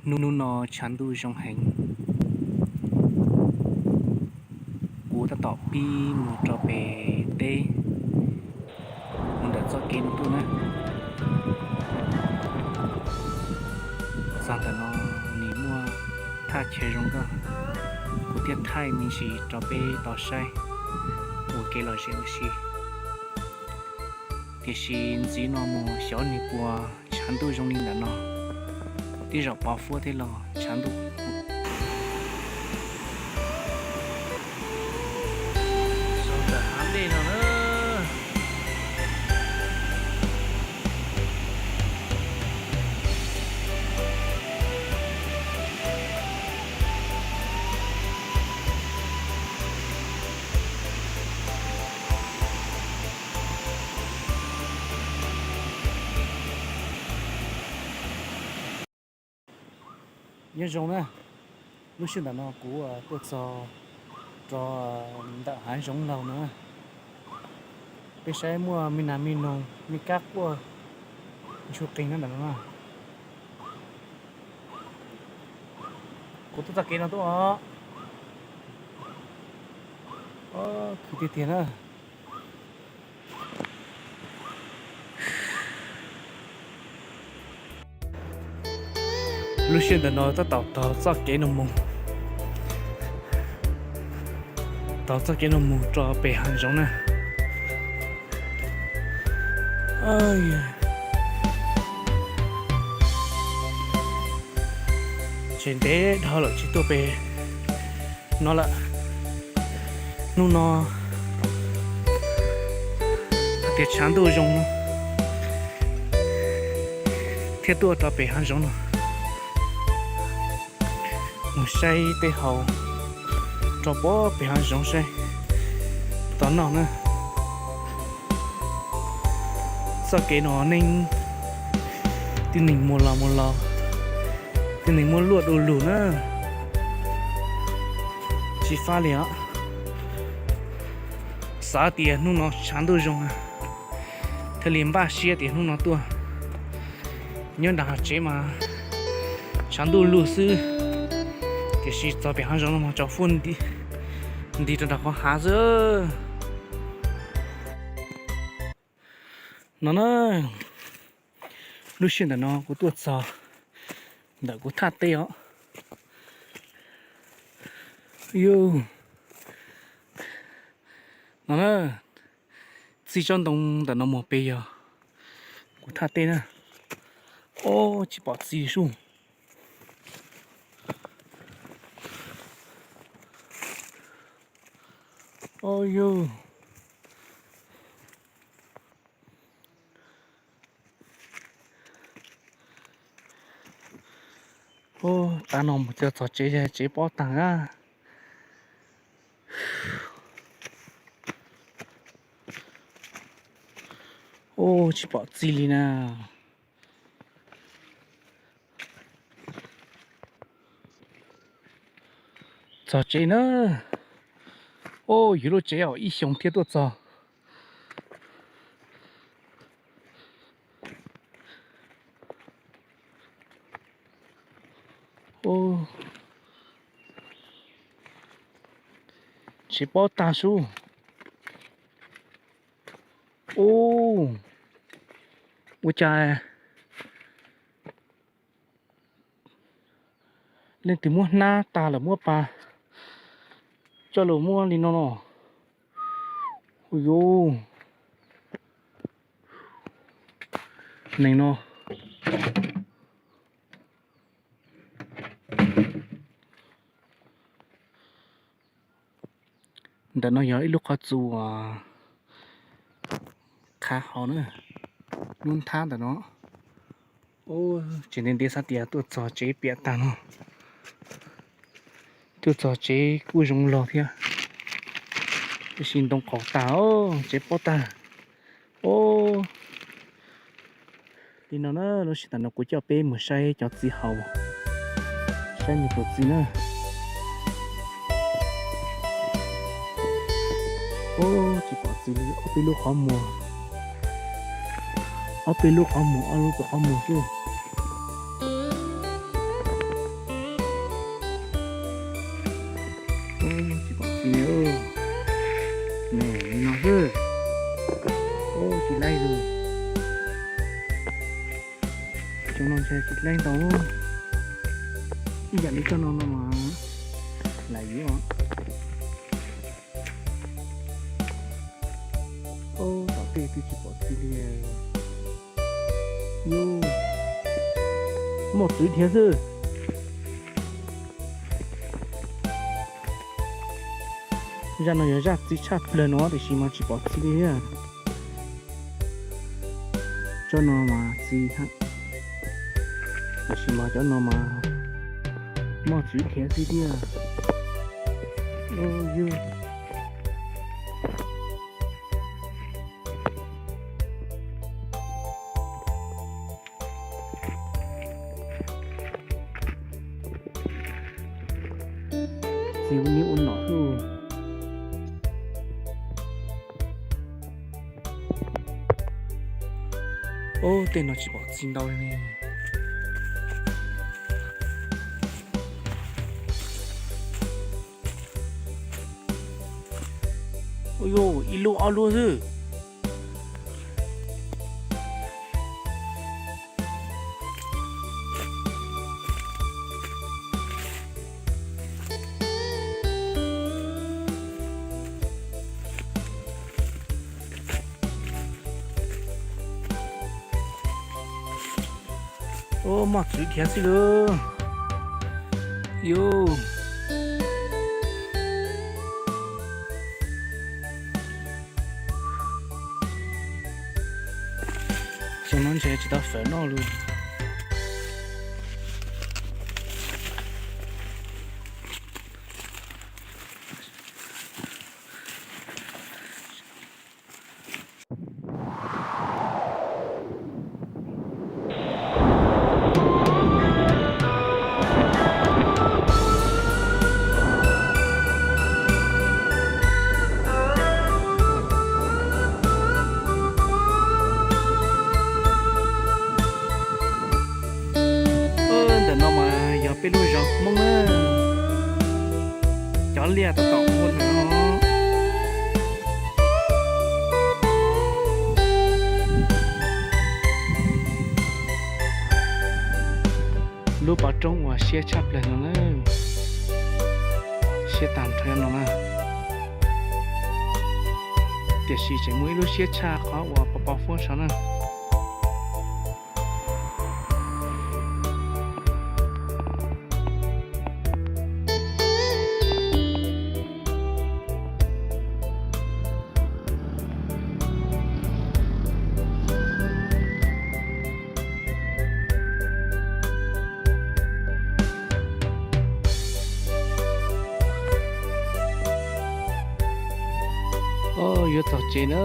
Hnub no tshav ntuj zoo heev. Kuv tab tom pib mus rau pem teb, mus ntawm txoj kev no tuaj na. Txog ntawm no nws muaj thaj chaw zoo nkauj, kuv thiaj thaij me ntsis rau peb tau saib ua kev lom zem ua si. Tiam sis ntxiv no mus xyov nws puas tshav ntuj zoo li ntawm no, tej zaum pos huab thiab los tshav ntuj. Ntawm hav dej no na. Nyob zoo na, lub sij hawm ntawm no kuv tuaj txog rau ntawm hav zoov laug no. Peb saib muaj me nas me noog me kab quaj ntsuag qeeg na ntawm no na. Kuv tuaj txoj kev no tuaj os. Khwv tiag tiag na. Lub sij hawm ntawm no tab tom taug txoj kev no mus, taug txoj kev no mus rau pem hav zoov na. Tseem ntev dhau lawm tsis tuaj pem no lawm. Hnub no hais tias tshav ntuj zoo thiaj tuaj rau pem hav zoov no, mus saib tej haus rau pem hav zoov saib tom noj na. Txoj kev no neeg, tib neeg muaj los muaj los, tib neeg muaj luaj du lug na. Tsis fab li os. Xav tias hnub no tshav ntuj zoo, thiaj li npaj siab tias hnub no tuaj. Nyob nram hav tsev mas tshav ntuj lug xwb, tiam sis txog pem hav zoov no mas tsaus fuab nti rau nram qhov hav xwb. No na, lub sij hawm ntawm no kuv tuaj txog ntawm kuv thaj teb os. Yus, no na, txij tsob ntoo ntawm no mus pem yog kuv thaj teb na. Ob, tsis pom txiv sub. Ob yus. Ub, tav no mus txog tsev, tsev pob tag na. Ub, tsis pom txiv li na. Txog tsev na. Ub, yus lub tsev os ib xyoos thiaj tuaj txog. Ub, tsev pob tag sub. Ub, ua cas leej twg muab hnab tag lawm muab pas coj los muab li no no. Ua yus, neeg no. Ntawm no yog ib lub qhov txus uas khav hauv na, lub nthab ntawm no. Ub, tseem ntev ntev xav tias tuaj txog tsev piam tag no. Tuaj txog tsev kuj zoo log thiab, tiam sis ntoo qaug tag, tsev pob tag. Ub, li no na, lub sij hawm no kuv coj peb mus saib cov txiv haus, saib nws puas txi na. Ub, tsis pom txi li, ob peb lub qhov muag, ob peb lub qhov muag, ob lub qhov muag xwb. Leej ntau, ib yam li cov no no mas lam yuav. Ub, tom tej twb tsis pom txiv li. Muaj txiv dhia xwb. Zaj no yog zaj txiv tshaj plaws no tiam sis mas tsis pom txiv li thiab. Cov no mas txiv, tiam sis mas cov no mas muaj txiv dhia xwb thiab. Txiv ua niam ua nom xwb. Ub, tej no tsis pom txiv ntau li ne. Ub, ib lub ob lub xwb. Ub, muaj txiv dhia xwb lauj. Yus, xyoo no ntshe tsis tau fawm noj li. Ntawm no mas yog peb lub zos Hmoob na, cov liaj tab tom ua ntawm no. Lub pov roob uas siab tshaj plaws no na, siab tag nrho no na, tiam sis tseem muaj ib lub siab tshaj qhov uas pov pov fuab saud na. Yuav txog tsev na.